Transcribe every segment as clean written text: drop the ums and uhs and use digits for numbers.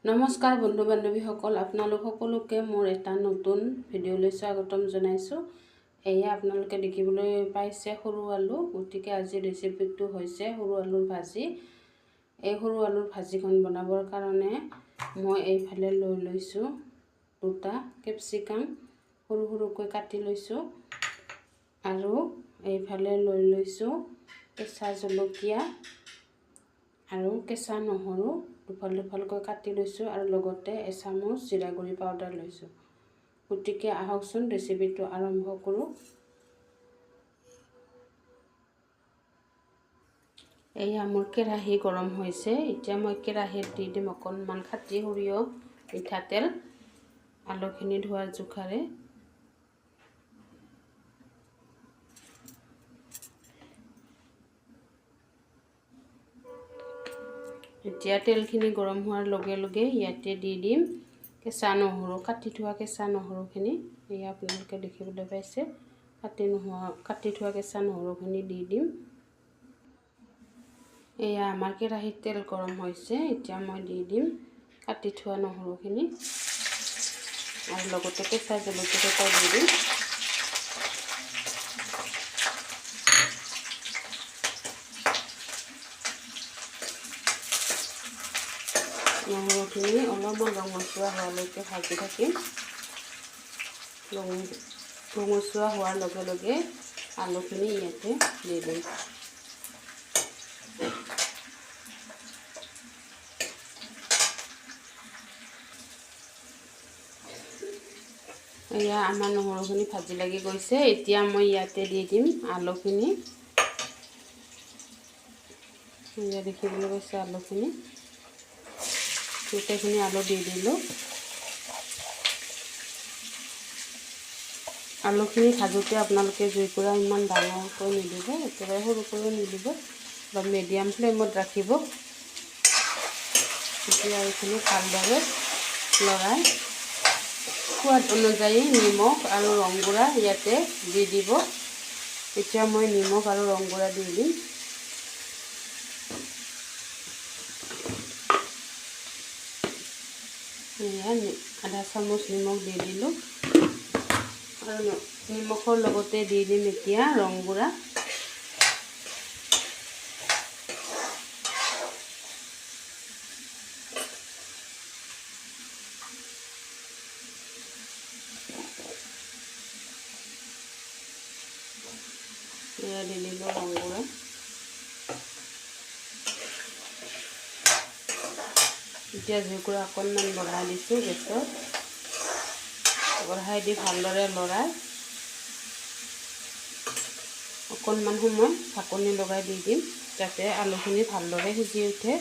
নমস্কাৰ বন্ধু বান্ধৱীসকল, আপোনালোক সকলোকে মোৰ এটা নতুন ভিডিঅ'লৈ স্বাগতম জনাইছোঁ। এয়া আপোনালোকে দেখিবলৈ পাইছে সৰু আলু। গতিকে আজিৰ ৰেচিপিটো হৈছে সৰু আলুৰ ভাজি। এই সৰু আলুৰ ভাজিখন বনাবৰ কাৰণে মই এইফালে লৈ লৈছোঁ দুটা কেপচিকাম, সৰু সৰুকৈ কাটি লৈছোঁ। আৰু এইফালে লৈ লৈছোঁ কেঁচা জলকীয়া আৰু কেঁচা নহৰু দুফাল দুফালকৈ কাটি লৈছোঁ আৰু লগতে এচামুচ জিৰা গুড়ি পাউডাৰ লৈছোঁ। গতিকে আহকচোন ৰেচিপিটো আৰম্ভ কৰোঁ। এয়া মোৰ কেৰাহী গৰম হৈছে। এতিয়া মই কেৰাহীত দি দিম অকণমান খাটি সৰিয়হ মিঠাতেল, আলুখিনি ধোৱাৰ জোখাৰে। এতিয়া তেলখিনি গৰম হোৱাৰ লগে লগে ইয়াতে দি দিম কেঁচা নহৰু, কাটি থোৱা কেঁচা নহৰুখিনি। এয়া আপোনালোকে দেখিবলৈ পাইছে, কাটি থোৱা কেঁচা নহৰুখিনি দি দিম। এয়া আমাৰ কেৰাহীত তেল গৰম হৈছে। এতিয়া মই দি দিম কাটি থোৱা নহৰুখিনি আৰু লগতে কেঁচা জলকীয়া দি দিম। নহৰুখিনি অলপমান ৰঙচুৱা হোৱালৈকে ভাজি থাকিম। ৰঙচুৱা হোৱাৰ লগে লগে আলুখিনি ইয়াতে দি দিম। এয়া আমাৰ নহৰুখিনি ভাজি লাগি গৈছে। এতিয়া মই ইয়াতে দি দিম আলুখিনি। এয়া দেখিবলৈ পাইছে আলুখিনি, গোটেইখিনি আলু দি দিলোঁ। আলুখিনি ভাজোঁতে আপোনালোকে জুইকুৰা ইমান ডাঙৰকৈ নিদিব, একেবাৰে সৰু কৰিও নিদিব, অলপ মিডিয়াম ফ্লেমত ৰাখিব। তেতিয়া এইখিনি ভালদৰে লৰাই সোৱাদ অনুযায়ী নিমখ আৰু ৰং গুড়া ইয়াতে দি দিব। এতিয়া মই নিমখ আৰু ৰং গুড়া দি দিম। আধা চামুচ নিমখ দি দিলোঁ আৰু নিমখৰ লগতে দি দিম এতিয়া ৰং গুড়া। এয়া দি দিলোঁ ৰং গুড়া। এতিয়া জুইকুৰা অকণমান বঢ়াই দিছোঁ গেছত। বঢ়াই দি ভালদৰে লৰাই অকণমান সময় ঢাকনি লগাই দি দিম, যাতে আলুখিনি ভালদৰে সিজি উঠে।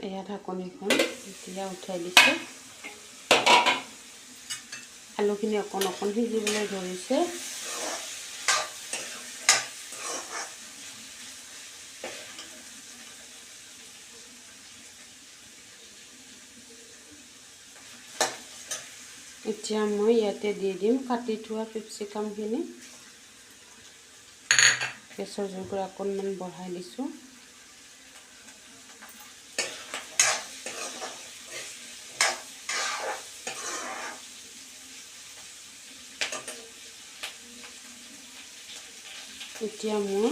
এয়া ঢাকনিখন এতিয়া উঠাই দিছোঁ। আলুখিনি অকণ অকণ সিজিবলৈ ধৰিছে। এতিয়া মই ইয়াতে দি দিম কাটি থোৱা কেপচিকামখিনি। গেছৰ জুইকুৰা অকণমান বঢ়াই দিছোঁ। এতিয়া মই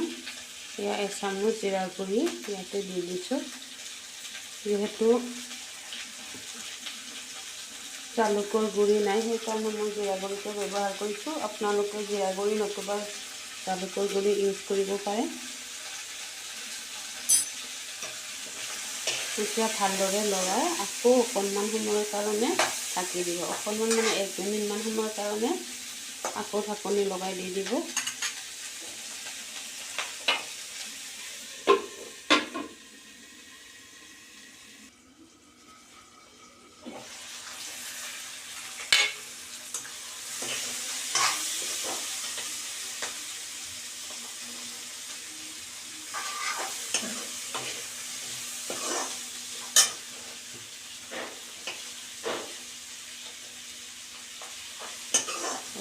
এয়া এচামুচ জিৰাৰ গুড়ি ইয়াতে দি দিছোঁ। যিহেতু জালুকৰ গুড়ি নাই, সেইকাৰণে মই জিৰা গুড়িটো ব্যৱহাৰ কৰিছোঁ। আপোনালোকে জিৰা গুড়ি নতুবা জালুকৰ গুড়ি ইউজ কৰিব পাৰে। এতিয়া ভালদৰে লৰাই আকৌ অকণমান সময়ৰ কাৰণে ঢাকি দিব। অকণমান মানে 1 মিনিটমান সময়ৰ কাৰণে আকৌ ঢাকনি লগাই দি দিব।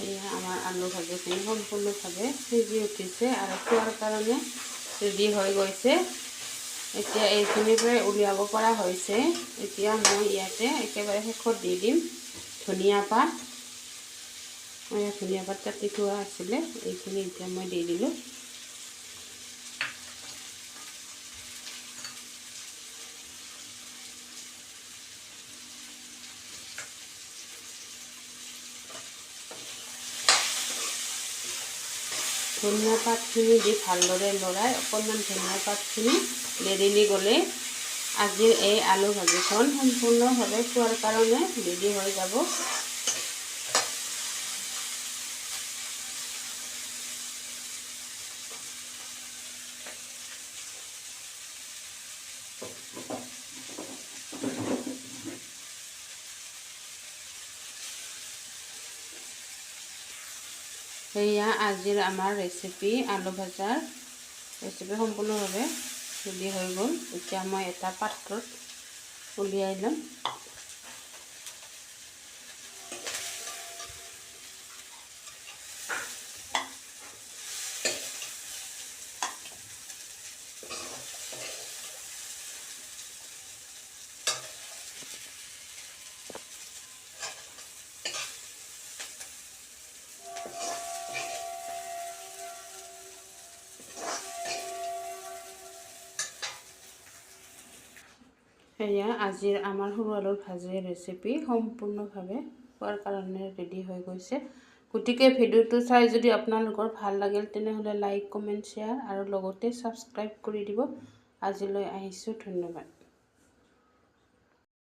এয়া আমাৰ আলু ভাজিখিনি সম্পূৰ্ণভাৱে সিজি উঠিছে আৰু খোৱাৰ কাৰণে ৰেডি হৈ গৈছে। এতিয়া এইখিনি প্ৰায় উলিয়াব পৰা হৈছে। এতিয়া মই ইয়াতে একেবাৰে শেষত দি দিম ধনিয়া পাত। ধনিয়া পাত কাটি থোৱা আছিলে, এইখিনি এতিয়া মই দি দিলোঁ। ধনিয়া পাতখিনি দি ভালদৰে লৰাই অকণমান ধনিয়া পাতখিনি লেৰেলি গ'লে আজিৰ এই আলু ভাজিখন সম্পূৰ্ণভাৱে খোৱাৰ কাৰণে ৰেডি হৈ যাব। সেয়া আজিৰ আমাৰ ৰেচিপি আলু ভাজাৰ ৰেচিপি সম্পূৰ্ণভাৱে ৰেডি হৈ গ'ল। এতিয়া মই এটা পাত্ৰত উলিয়াই ল'ম। এয়া আজিৰ আমাৰ সৰু আলুৰ ভাজিৰ ৰেচিপি সম্পূৰ্ণভাৱে খোৱাৰ কাৰণে ৰেডি হৈ গৈছে। গতিকে ভিডিঅ'টো চাই যদি আপোনালোকৰ ভাল লাগিল তেনেহ'লে লাইক, কমেণ্ট, শ্বেয়াৰ আৰু লগতে ছাবস্ক্ৰাইব কৰি দিব। আজিলৈ আহিছোঁ, ধন্যবাদ।